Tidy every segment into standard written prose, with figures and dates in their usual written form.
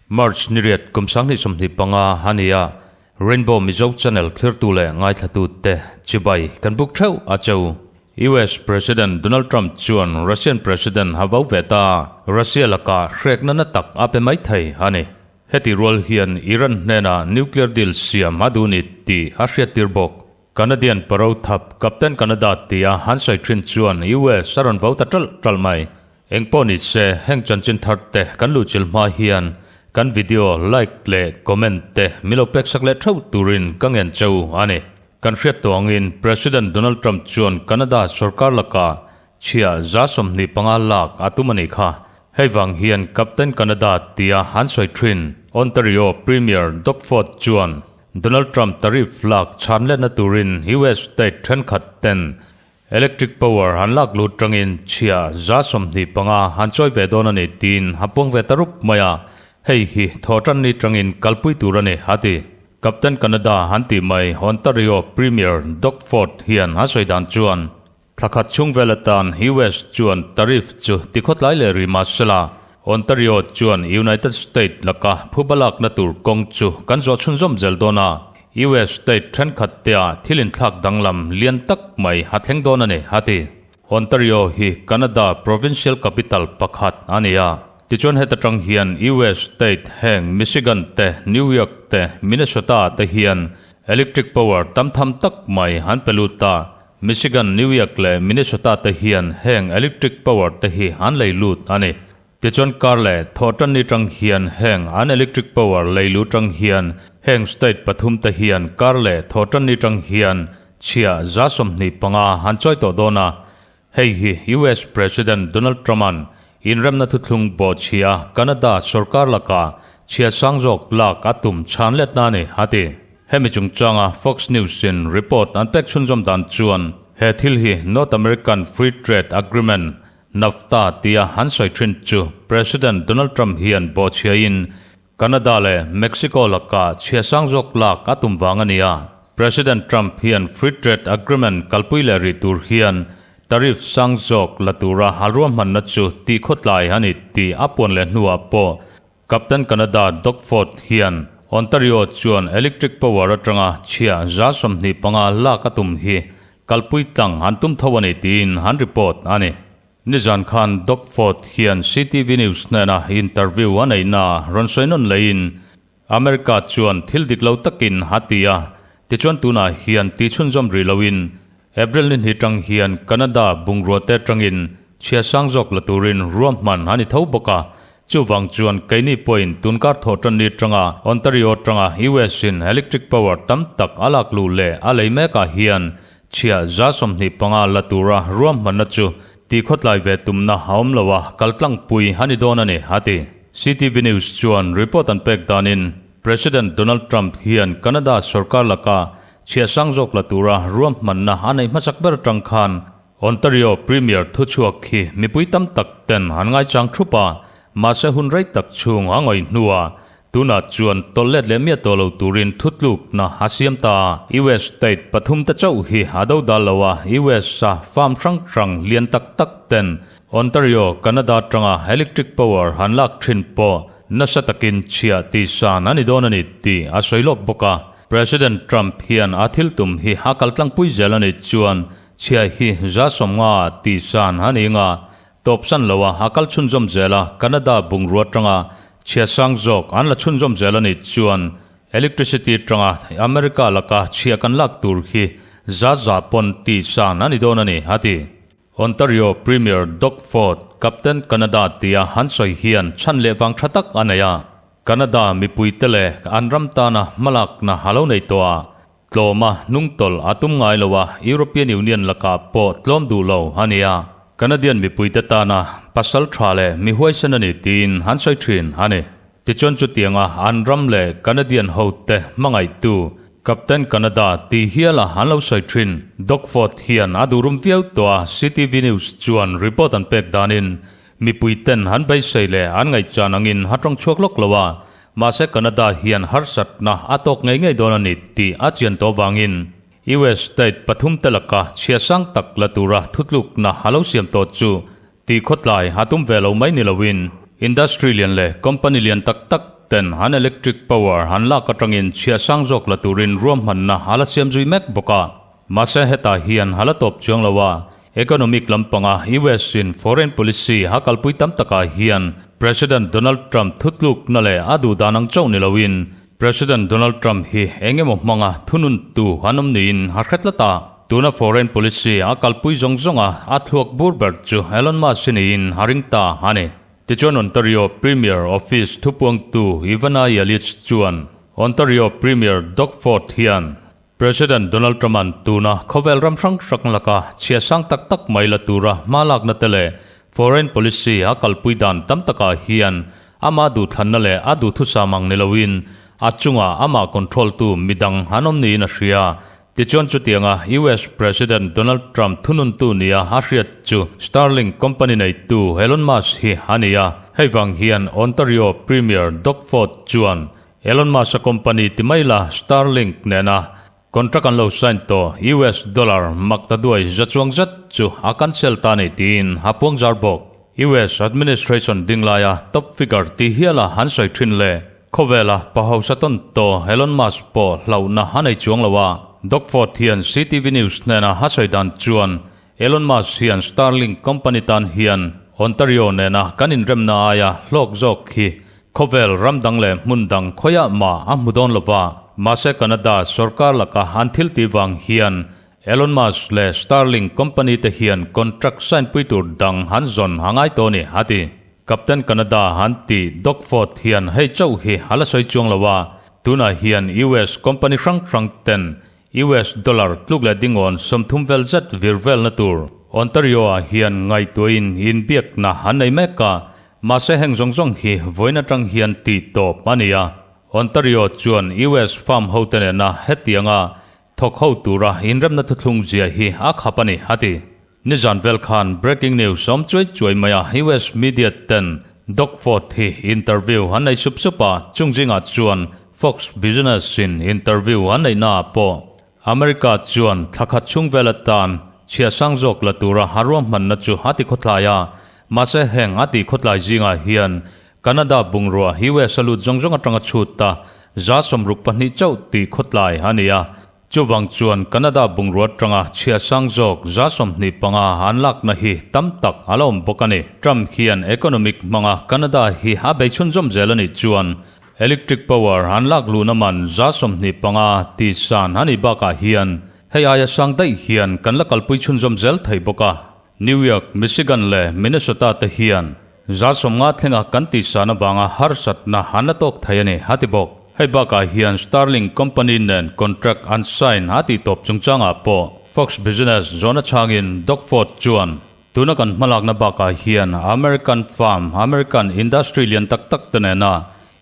March ni riat kum 2025 a ni a, Rainbow Mizo Channel thlirtu leh ngaithlatute chibai kan buk theuh a cheu. US President Donald Trump chuan Russian President a vau ve ta, Russia lakah hrekna na tak a pe mai thei a ni. Heti rual hian Iran hnenah nuclear deal siam a duh ni tih a hriattir bawk. Canadian paro thap Captain Canada tia han sawi thin chuan US a rawn vau ta ṭalh ṭalh mai. Engpawh ni se, heng chanchin thar te kan luhchilh hma hian kan video like leh comment te min lo pek sak leh theuh turin ka ngen cheu a ni. Kan hriat tawh angin President Donald Trump chuan Canada sorkar lakah chhia 25 lak a tum a nih kha. Hei vang hian Captain Canada tia han sawi thin Ontario Premier Doug Ford chuan Donald Trump tariff lak chhan letna turin US state thenkhat ten Electric power han lak lut tangin chhia 25 han chawi ve dawn a ni tiin a puang ve ta rup mai a, hei hi thawhtan ni tangin kalpui tur a ni a ti. Captain Canada han tih mai Ontario Premier Doug Ford hian a sawi dan chuan thla khat chhung vel atan US chuan tariff chu tikhawtlai leh rih mah sela Ontario chuan United State laka phuba lakna tur kawng chu kan zawh chhunzawm zel dawn a, US state thenkhat te ah thil inthlak danglam lian tak mai a thleng dawn a ni, a ti. Ontario hi Canada provincial capital pakhat a ni a, tichuan heta tang hian US state heng Michigan te, New York te, Minnesota te hian electric power tam tham tak mai an pe lut a, Michigan, New York leh Minnesota te hian heng electric power te hi an lei lut a ni. Tichuan kar leh thawhtanni tang hian heng an electric power lei lu tang hian heng state pathum te hian kar leh thawhtanni tang hian chhia 25 an chawi tawh dawn a. Hei hi US President Donald Trump-a'n inremna thuthlung bawhchhia Canada sorkar lakah chhia sang zawk lak a tum chhan letna a ni, a ti. Hemi chungchanga Fox News-in report an pek chhunzawm dan chuan he thil hi North American Free Trade Agreement NAFTA tia han sawi thin chu President Donald Trump hian bawhchhiain Canada leh Mexico lakah chhia sang zawk lak a tum vang a ni a. President Trump hian Free Trade Agreement kalpui leh rih tur hian tariff sang zawk la tura a ruahmanna chu tih khawtlai a ni tih a puan leh hnuah pawh Captain Canada Doug Ford hian Ontario chuan electric power atanga chhia 25 lak a tum hi kalpui tlang an tum tho a ni tiin an report a ni. Nizan khan Doug Ford hian CTV News hnena interview a neihna rawn sawi nawn leiin America chuan thil dik lo takin a ti a, tichuan tunah hian ti chhunzawm rih loin April ni hnih tang hian Canada bungrua te tangin chhia sang zawk la turin ruahman a ni tho bawk a, chuvang chuan keini pawhin tunkar thawh tan ni tanga Ontario tanga US in electric power tam tak a lak luh leh a lei mekah hian chhia 25 la tura ruahmanna chu ti khawtlai ve tumna a awm lo a, kaltlangpui a ni dawn a ni, a ti. CTV News chuan report an pek danin President Donald Trump hian Canada sorkar laka Chhia sang zawk la tura ruahmanna a neih hmasak ber atang khan Ontario Premier thuchhuak khi mipui tam tak ten an ngaichang thup a, mahse hun rei tak chhung a ngawih hnuah tunah chuan tawlh let leh miah tawh lo turin thutlukna a siam ta. US state pathum te chauh hi a do dal lo a, US a farm hrang hrang lian tak tak ten Ontario, Canada atanga electric power han lak thin pawh nasa takin chhia tihsan a ni dawn a ni tih a sawi lawk bawk a. President Trump hian a thil tum hi a kaltlangpui zel a nih chuan chhia hi 50 tihsan a ni nga tawpsan lo a, a kal chhunzawm zel a, Canada bungrua tanga chhia sang zawk an la chhunzawm zel a nih chuan electricity tanga America laka chhia kan lak tur hi za pawn tihsan a ni dawn a ni, a ti. Ontario Premier Doug Ford, Captain Canada tia han sawi hian chhan leh vang tha tak a nei a. Canada mipuite leh an ram tana hmalakna a lo nei tawh a, tlawma hnungtawlh a tum ngai lo a, European Union lakah pawh tlawm duh lo a ni a, Canadian mipuite tana pasal tha leh mi huaisen a ni tiin an sawi thin a ni. Tichuan chutianga an ram leh Canadian hote hmangaihtu Captain Canada tih hiala an lo sawi thin. Doug Ford hian a duhrum viau tawh a, CTV News chuan report an pek danin Mipui ten an beisei leh an ngaihchan angin a tawng chhuak lawk lo a, Mahse Canada hian harsatna a tawk ngei ngei dawn a ni tih a chian tawh vangin US state pathum te laka chhia sang tak la tura thutlukna a lo siam tawh chu tih khawtlai a tum ve lo mai ni loin industry lian leh company lian tak tak ten an electric power an lak atangin chhia sang zawk la turin ruahmanna a la siam zui mek bawk a. Mahse hetah hian a la tawp chuang lo a, economic lampanga US in foreign policy a kalpui tam takah hian President Donald Trump thutlukna leh a duhdan ang chauh ni loin President Donald Trump hi eng emaw hmanga thununtu an awm niin a hre tlat a. Tuna foreign policy a kalpui zawng zawnga a thluak bur ber chu Elon Musk hi niin a ring ta a ni. Tichuan Ontario Premier Office thupuangtu Ivana Yelich chuan Ontario Premier Doug Ford hian President Donald Trump-a'n tuna khawvel ram hrang hrang laka chhia sang tak tak mai la tura hma lakna te leh foreign policy a kalpui dan tam takah hian ama duhthlanna leh a duhthusam ang ni loin a chungah amah control tu midang an awm niin a hria. Tichuan chutianga US President Donald Trump thununtu nia a hriat chu Starlink company neitu Elon Musk hi a ni a. Hei vang hian Ontario Premier Doug Ford chuan Elon Musk-a company ti mai la Starlink nena contract an lo sign tawh US dollar mak ta duai za chuang zet chu a cancel ta nei tiin a puang zar bawk. US administration ding laia top figure ti hiala an sawi thin le khawvela pa hausa tawn tawh Elon Musk pawh hlauhna a nei chuang lo a. Doug Ford hian CTV News hnena a sawi dan chuan Elon Musk hian Starlink company tan hian Ontario nena kan inremna aia hlawk zawk hi Khawvel ram dang leh hmun dang khawiah mah a hmu dawn lo va, mahse Canada sorkar laka an thil tih vang hian Elon Musk leh Starlink company te hian contract sign pui tur dang an zawn a ngai tawh a ni, a ti. Captain Canada an tih Doug Ford hian hei chauh hi a la sawi chuang lo a, tunah hian US company hrang hrang ten US dollar tluk leh dingawn 30 vel zet vir velna tur Ontario ah hian ngaihtuahin inbiakna an nei mek a, Mahse heng zawng zawng hi vawiin atang hian tih tawp a ni a, Ontario chuan US farm hote nena hetianga thawk ho tura inremna thuthlung zia hi a khap a ni, a ti. Nizan vel khan breaking news awm chuai chuai mai a, US media ten Doug Ford hi interview an nei sup sup a, chung zingah chuan Fox Business in interview an neihnaah pawh America chuan thla khat chhung vel atan chhia sang zawk la tura a ruahmanna chu a ti khawtlai a, mahse heng a tih khawtlai zingah hian Canada bungrua US a lut zawng zawng atanga chhut a, 62 chauh tih khawtlai a ni a. Chuvang chuan Canada bungrua atanga chhia sang zawk 25 an lakna hi tam tak a la awm bawk a ni. Trump hian economic hmanga Canada hi a bei chhunzawm zel a nih chuan Electric power an lak luhna man 25 tih san a nih bakah hian hei aia sang daih hian kan la kalpui chhunzawm zel thei bawk a. New York, Michigan leh Minnesota te hian 50 thlenga kan tih san avanga harsatna an la tawk thei a ni, a ti bawk. Hei bakah hian Starlink company nen contract an sign a tih tawp chungchangah pawh Fox Business zawhna chhangin Doug Ford chuan, Tuna kan hmalakna bakah hian American farm, American industry lian tak tak te nena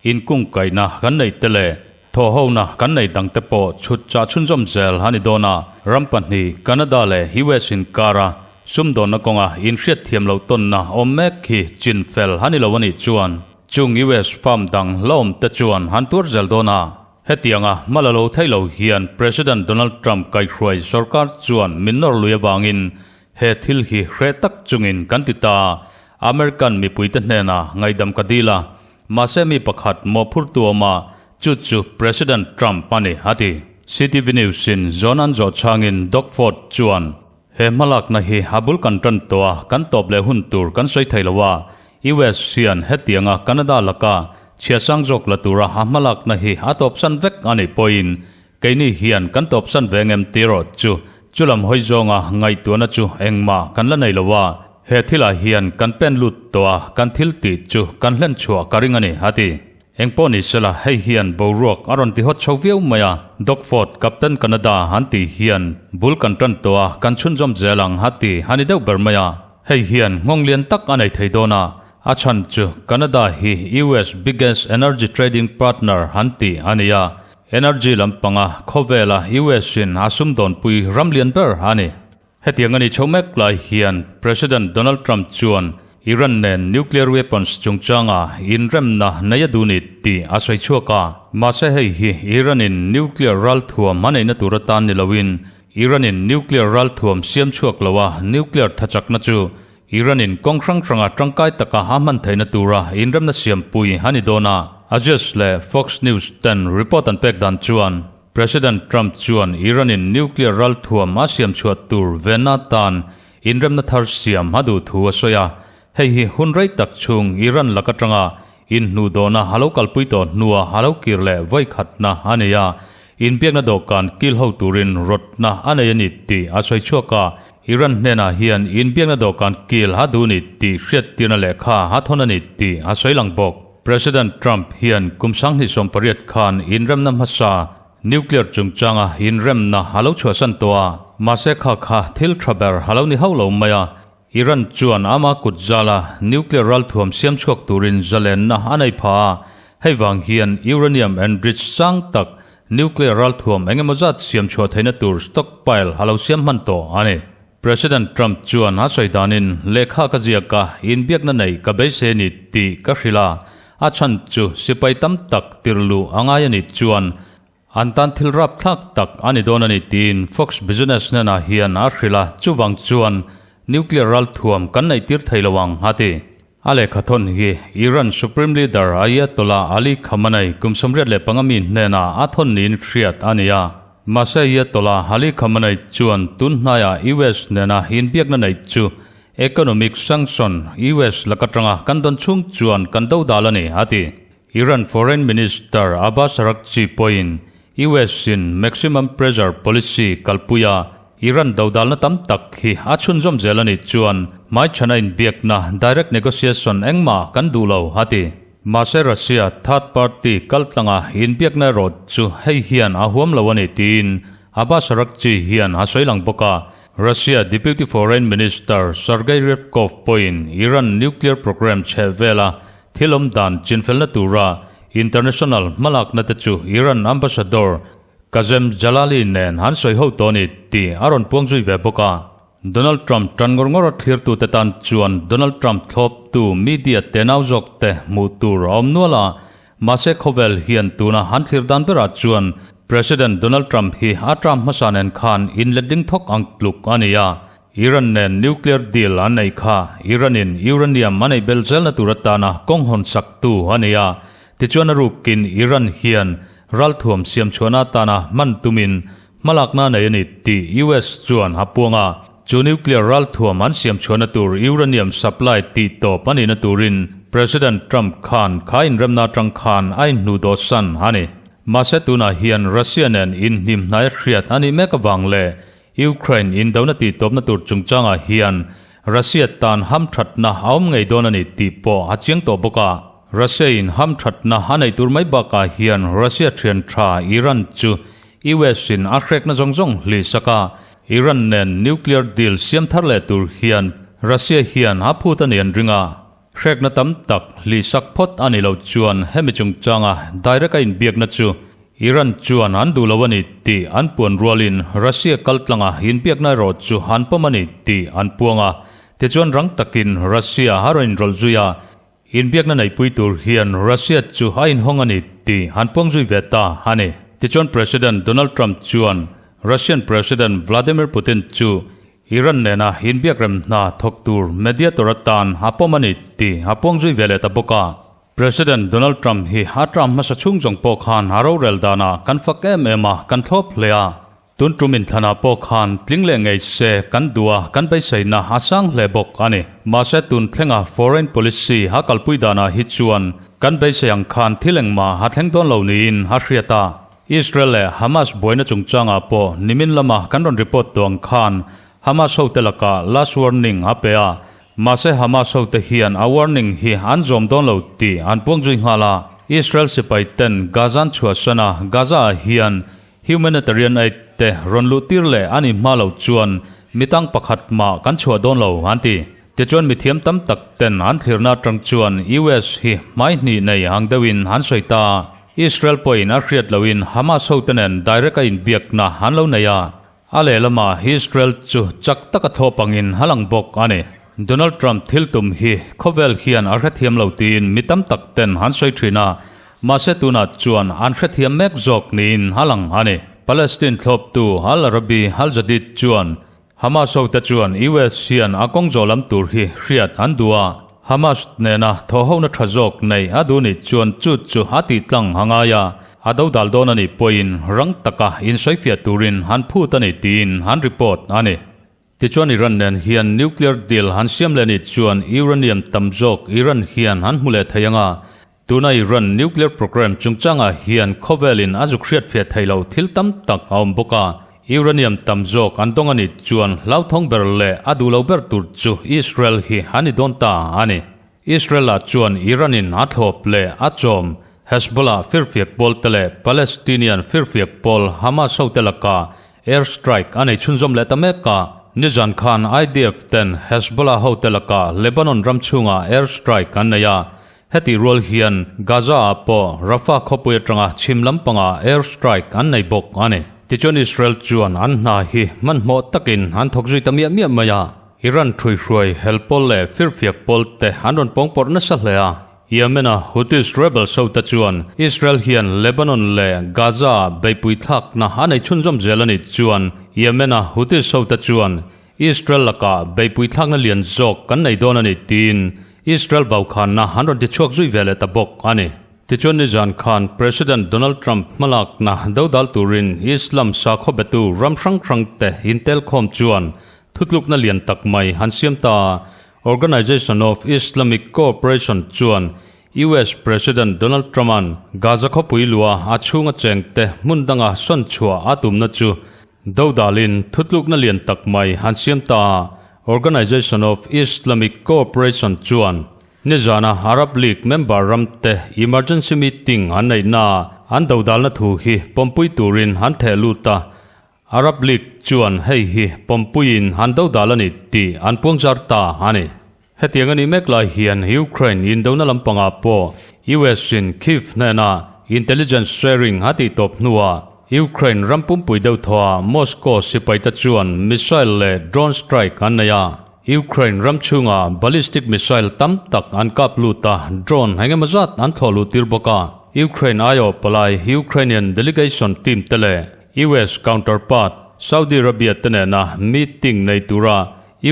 inkungkaihna kan neih te leh thawhhona kan neih dang te pawh chhut chah chhunzawm zel a ni dawn a. Ram pahnih, Canada leh US inkara sumdawnna kawnga inhriatthiam loh tawnna awm mek hi chin fel a ni lo a nih chuan chung US farm dang la awm te chuan an tuar zel dawn a. Hetianga hma la lo thei lo hian President Donald Trump kaihhruai sorkar chuan min nawr lui avangin He thil hi hre tak chungin kan ti ta, American mipuite hnenah ngaihdam ka dil a, mahse mi pakhat mawhphurtu awm a, chu chu President Trump a ni, a ti. CTV News in zawn an zawh changin Doug Ford chuan, He hmalakna hi a bul kan tan tawh a, kan tawp leh hun tur kan sawi thei lo a, US hian hetianga Canada laka chhia sang zawk la tura a hmalakna hi a tawpsan vek a nih pawhin Keini hian kan tawpsan ve ngem tih erawh chu chulam hawi zawnga ngaihtuahna chu engmah kan la nei lo a, he thilah hian kan pen lut tawh a, kan thil tih chu kan hlen chhuah ka ring a ni, a ti. Engpawh ni sela hei hian boruak a rawn ti hawt chho viau mai a, Doug Ford, Captain Canada an tih hian bul kan tan tawh a, kan chhunzawm zel ang a ti a ni deuh ber mai a. Hei hian nghawng lian tak a nei thei dawn a, a chhan chu Canada hi US biggest energy trading partner an tih a ni a, Energy lampanga khawvela US in a sumdawnpui ram lian ber a ni. Hetiang a ni chho mek lai hian President Donald Trump chuan Iran nen nuclear weapons chungchanga inremna nei a duh ni tih a sawi chhuak a. Mahse hei hi Iran-in nuclear ralthuam a neihna tur atan ni loin Iran-in nuclear ralthuam siam chhuak lo a, nuclear thachakna chu Iran-in kawng hrang hranga tangkai taka a hman theihna tura inremna siampui a ni dawn a. Axios leh Fox News ten report an pek dan chuan President Trump chuan Iran-in nuclear ralthuam a siam chhuah tur venna tan inremna thar siam a duh thu a sawi a. Hei hi hun rei tak chhung Iran lak atanga inhnuhdawhna a lo kalpui tawh hnua a lo kir leh vawikhatna a nei a. Inbiakna dawhkan kil ho turin rawtna a nei a ni tih a sawi chhuak a. Iran hnenah hian inbiakna dawhkan kil a duh ni tih hriattirna lehkha a thawn a ni tih a sawi lang bawk. President Trump hian kum 2018 khan inremna hmasa nuclear chungchanga inremna a lo chhuahsan tawh a, mahse kha kha thil tha ber a lo ni hauh lo mai a. Iran chuan ama kut zala nuclear ralthuam siam chhuak turin zalenna a nei pha a, hei vang hian uranium enriched sang tak nuclear ralthuam eng emaw zat siam chhuah theihna tur stockpile a lo siam hman tawh a ni. President Trump chuan a sawi danin, Lehkha ka ziak a, inbiakna nei ka beisei a ni tih ka hrilh a, a chhan chu sipai tam tak tirhluh a ngai a nih chuan An tan thil rapthlak tak a ni dawn a ni tiin Fox Business hnenah hian a hrilh a, chuvang chuan nuclear ralthuam kan neih tir thei lo ang a ti. A lehkha thawn hi Iran Supreme Leader Ayatollah Ali Khamenei kum 85 mi hnenah a thawn niin hriat a ni a. Mahse Ayatollah Ali Khamenei chuan tun hnaiah US nena inbiakna neih chu economic sanction US laka tanga kan dawn chhung chuan kan do dal a ni a ti. Iran Foreign Minister Abbas Araghchi pawhin US in maximum pressure policy kalpui a, Iran dodalna tam tak hi a chhunzawm zel a nih chuan hmaichhana inbiakna, direct negotiation, engmah kan duh lo, a ti. Mahse Russia third party kaltlanga inbiakna erawh chu hei hian a huam lo a ni tiin Abbas Araghchi hian a sawi lang bawk a. Russia Deputy Foreign Minister Sergei Ryabkov pawhin Iran nuclear program chheh vela Thil awm dan chinfelna tura international hmalakna te chu Iran ambassador Kazem Jalali nen an sawi ho tawh a ni tih a rawn puang zui ve bawk a. Donald Trump tan ngawr ngawr a thlirtute tan chuan Donald Trump thlawptu media tenau zawk te hmuh tur a awm nual a, mahse khawvel hian tuna an thlir dan berah chuan President Donald Trump hi a term hmasa nen khan inletling thawk ang tluk a ni a. Iran nen nuclear deal an nei kha Iran-in uranium a neih belh zelna tur atana kawng hawn saktu a ni a, tichuan a rukin Iran hian ralthuam siamchhuahna atana hman tumin hmalakna a nei a ni tih US chuan a puang a. Chu nuclear ralthuam an siamchhuahna tur uranium supply tih tawp a nihna turin President Trump khan kha inremna atang khan a inhnuhdawhsan a ni. Mahse tunah hian Russia nen inhnimhnai hriat a nih mek avang leh Ukraine indona tihtawpna tur chungchangah hian Russia tan hamthatna a awm ngei dawn a ni tih pawh a chiang tawh bawk a. Russia-in hamthatna a neih tur mai bakah hian Russia thian tha Iran chu US-in a hrekna zawng zawng hlih sak a, Iran nen nuclear deal siam thar leh tur hian Russia hian a phut a ni an ring a. Hrekna tam tak hlih sak phawt a nih loh chuan hemi chungchanga direct a inbiakna chu Iran chuan an duh lo a ni tih an puan rualin Russia kaltlanga inbiakna erawh chu an pawm a ni tih an puang a. Tichuan rang takin Russia a rawn inrawlh zui a, inbiakna neihpui tur hian Russia chu a inhawng a ni tih an puang zui ve ta a ni. Tichuan President Donald Trump chuan Russian President Vladimir Putin chu Iran nena inbiak rem hna thawk tur mediator atan a pawm a ni tih a puang zui ve leh ta bawk a. President Donald Trump hi a term hmasa chhung zawng pawh khan a rorel danah kan fak em em a, kan thlawp hle a. Tun tum inthlanah pawh khan tling leh ngei se kan duh a, kan beiseina a sang hle bawk a ni. Mahse tun thlenga foreign policy a kalpui danah hi chuan kan beisei ang khan thil engmah a thleng dawn lo niin a hriat a. Israel leh Hamas buaina chungchangah pawh nimin lama kan rawn report tawh ang khan Hamas hote lakah last warning a pe a, mahse Hamas hote hian a warning hi an zawm dawn lo tih an puang zui nghal a. Israel sipai ten Gaza an chhuahsan a, Gaza ah hian humanitarian aid te rawn luh tir leh an inhma lo chuan mitang pakhat mah kan chhuah dawn lo an ti. Tichuan mithiam tam tak ten an thlirna atang chuan US hi hmai hnih nei ang deuhin an sawi ta. Israel pawhin a hriat lohin Hamas hote nen direct a inbiakna an lo nei a, a lehlamah Israel chu chak taka thlawp angin a lang bawk a ni. Donald Trump thil tum hi khawvel hian a hrethiam lo tiin mi tam tak ten an sawi thin a, mahse tunah chuan an hrethiam mek zawk niin a lang a ni. Palestine thlawptu Al Arabi Al Jadid chuan Hamas hote chuan US hian a kawng zawh lam tur hi hriat an duh a, Hamas nena thawhhona tha zawk nei a duh nih chuan chu chu a tih tlang a ngai a, a dodal dawn a nih pawhin rang taka insawifiah turin an phut a ni tiin an report a ni. Tichuan Iran nen hian nuclear deal an siam leh nih chuan uranium tam zawk Iran hian an hmu leh thei ang a, Tuna Iran nuclear program chungchangah hian khawvelin a zuk hriatfiah thei lo thil tam tak a awm bawk a, uranium tam zawk an dawng a nih chuan hlauthawng ber leh a duh lo ber tur chu Israel hi a ni dawn ta a ni. Israel-ah chuan Iran-in a thlawp leh a chawm Hezbollah firfiak pawl te leh Palestinian firfiak pawl Hamas hote lakah air strike a nei chhunzawm leh ta mek a. Nizan khan IDF ten Hezbollah hote lakah Lebanon ram chhungah air strike an nei a, Hetih rual hian Gaza-ah pawh Rafah khawpui atanga chhim lampangah air strike an nei bawk a ni. Tichuan Israel chuan an hna hi hmanhmawh takin an thawk zui ta miah miah mai a. Iran ṭhuihruai hel pawl leh firfiak pawl te an rawn pawngpawrh nasa hle a. Yemen-a Houthis rebels hote chuan Israel hian Lebanon leh Gaza-ah beihpui thlakna a nei chhunzawm zel a nih chuan Yemen-a Houthis hote chuan Israel lakah beihpui thlakna lian zawk kan nei dawn a ni tiin Israel vaukhanna an rawn tichhuak zui ve leh ta bawk a ni. Tichuan nizan khan President Donald Trump hmalakna dodal turin Islam sakhaw betu ram hrang hrang te intelkhawm chuan thutlukna lian tak mai an siam ta a. Organization of Islamic Cooperation chuan US President Donald Trump-a'n Gaza khawpui luah a chhunga chengte hmun danga sawn chhuah a tumna chu Dodalin thutlukna lian tak mai an siam ta a, Organization of Islamic Cooperation chuan nizana Arab League member ramte emergency meeting an neihnaah an dodalna thu hi pawmpui turin an theh lut a, Arab League chuan hei hi pawmpuiin an dodal a ni tih an puangzar ta a ni. Hetiang a nih mek lai hian Ukraine indona lampangah pawh US in Kyiv hnena intelligence sharing a tih tawp hnuah Ukraine ram pumpui deuh thawhah Moscow sipaite chuan missile leh drone strike an nei a. Ukraine ram chhungah ballistic missile tam tak an kap lut a, drone engemaw zat an thlawh luh tir bawk a. Ukraine aiawh palai Ukrainian delegation team te leh US counterpart Saudi Arabia te nena meeting nei tura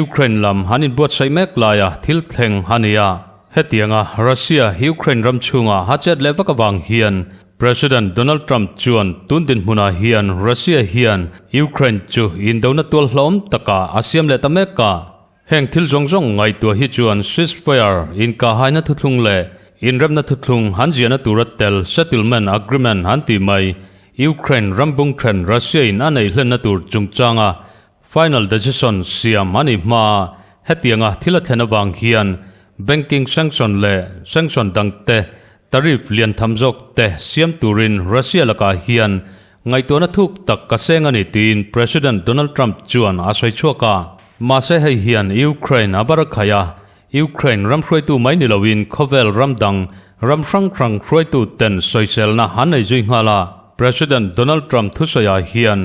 Ukraine lam an inbuatsaih mek laia thil thleng a ni a. Hetianga Russia Ukraine ram chhunga a chet leh vak avang hian President Donald Trump chuan tun dinhmunah hian Russia hian Ukraine chu indona tual hlauhawm takah a siam leh ta mek a. Heng thil zawng zawng ngaihtuah hi chuan ceasefire, inkahhaina thuthlung leh inremna thuthlung an ziahna tura tel settlement agreement an tih mai Ukraine ram bung then Russia in a neih hlenna tur chungchanga Final decision siam a nih hma hetianga thil a thlen avang hian banking sanction leh sanction dangte tariff lian tham zawk te siam turin Russia lakah hian ngaihtuahna thuk tak ka seng a ni tiin President Donald Trump chuan a sawi chhuak a. Mahse hei hian Ukraine a bar a khaih a, Ukraine ram hruaitu mai ni loin khawvel ram dang ram hrang hrang hruaitu ten sawiselna an nei zui nghal a. President Donald Trump thusawiah hian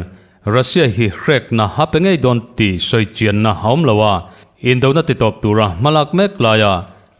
Russia hi hrekna a pe ngei dawn tih sawi chianna a awm lo a, indona titawp tura hmalak mek laia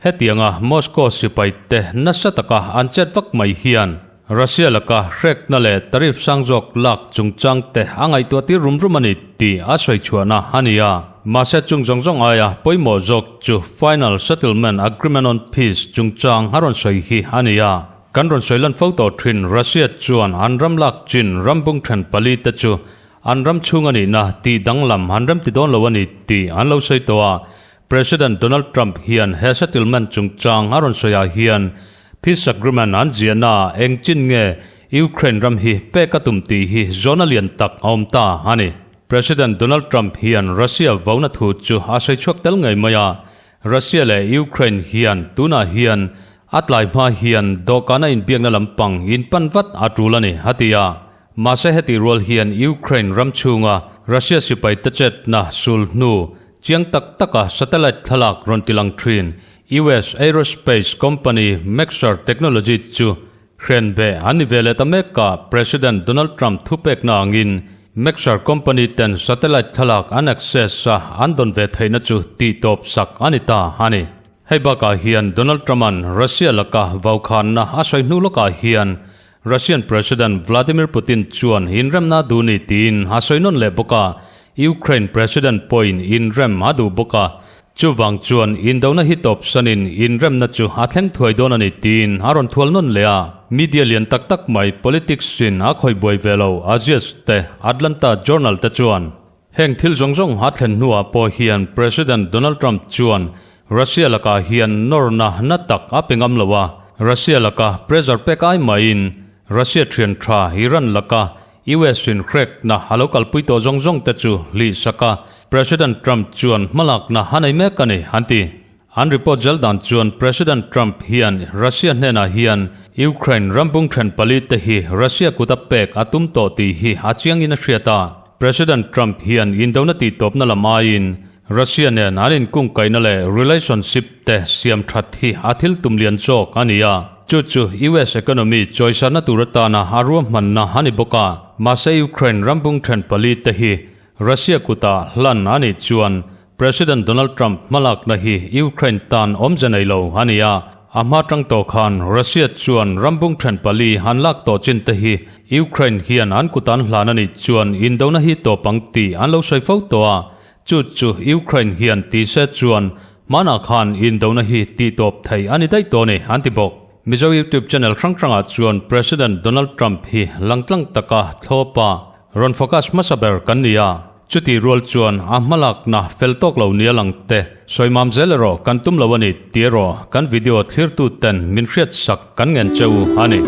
hetianga Moscow sipai te nasa taka an chet vak mai hian Russia laka hrekna leh tariff sang zawk lak chungchang te a ngaihtuah tir rum rum a ni tih a sawi chhuahna a ni a. Mahse chung zawng zawng aia pawimawh zawk chu Final Settlement Agreement on Peace chungchang a rawn sawi hi a ni a. Kan rawn sawi lan fo tawh thin, Russia chuan an ram lak chin ram bung then pali te chu an ram chhung a nihna tih danglam an rem ti dawn lo a ni tih an lo sawi tawh a. President Donald Trump hian he settlement chungchang a rawn sawi ah hian peace agreement an ziahna ah eng chin nge Ukraine ram hi pek a tum tih hi zawhna lian tak a awm ta a ni. President Donald Trump hian Russia vona thu chu a sawi chhuak tel ngei mai a, Russia leh Ukraine hian tunah hian a tlai hma hian dawhkana inbiakna lampang inpan vat a tul a ni, a ti a. Mahse heti rual hian Ukraine ram chhunga Russia sipai te chetna sul hnu chiang tak taka satellite thlalak rawn tilang thin US aerospace company Maxar Technology chu hrenbeh an ni ve leh ta mek a, President Donald Trump thupekna angin. Maxar company ten satellite thlalak an access a an dawn ve theihna chu tihtawp sak a ni ta a ni. Hei bakah hian Donald Trump-a'n Russia laka vaukhanna a sawi hnu lawkah hian Russian President Vladimir Putin chuan inremna a duh ni tiin a sawi nawn leh bawk a, Ukraine President pawhin inrem a duh bawk a, chuvang chuan indona hi tawp sanin inremna chu a thleng thuai dawn a ni tiin a rawn thual nawn leh a. Media lian tak tak mai politics in a khawih buai ve lo Axios te Atlanta Journal te chuan Heng thil zawng zawng a thlen hnuah pawh hian President Donald Trump chuan Russia lakah hian nawrna na tak a pe ngam lo a, Russia laka pressure pek ai maiin Russia thian tha Iran laka US in hrekna a lo kalpui tawh zawng zawng te chu hlihsak a, President Trump chuan hmalakna a nei mek a ni, an ti. An report zel dan chuan President Trump hian Russia hnenah hian Ukraine rambung then pali te hi Russia kut a pek a tum tawh tih hi a chiangin a hriat a. President Trump hian indona tihtawpna lam aiin Russia nen an inkungkaihna leh relationship te siam that hi a thil tum lian zawk a ni a. Chu chu US economy chawisarna tur atana a ruahmanna a ni bawk a. Mahse Ukraine rambung then pali te hi Russia kutah hlan a nih chuan President Donald Trump hmalakna hi Ukraine tan awmze nei lo a ni a, a hma tang tawh khan Russia chuan rambung then pali an lak tawh chin te hi Ukraine hian an kut an hlan a nih chuan indona hi tawp ang tih an lo sawi fo tawh a, chu chu Ukraine hian ti se chuan hmanah khan indona hi tih tawp thei a ni daih tawh a ni an ti bawk. Mizo YouTube channel hrang hrangah chuan President Donald Trump hi langtlang taka thlawpa Rawn focus hmasa ber kan ni a, chutih rual chuan a hmalakna fel tawk lo nia lang te sawi mam zel erawh kan tum lo a ni tih erawh kan video thlirtu ten min hriatsak kan ngen che u a ni.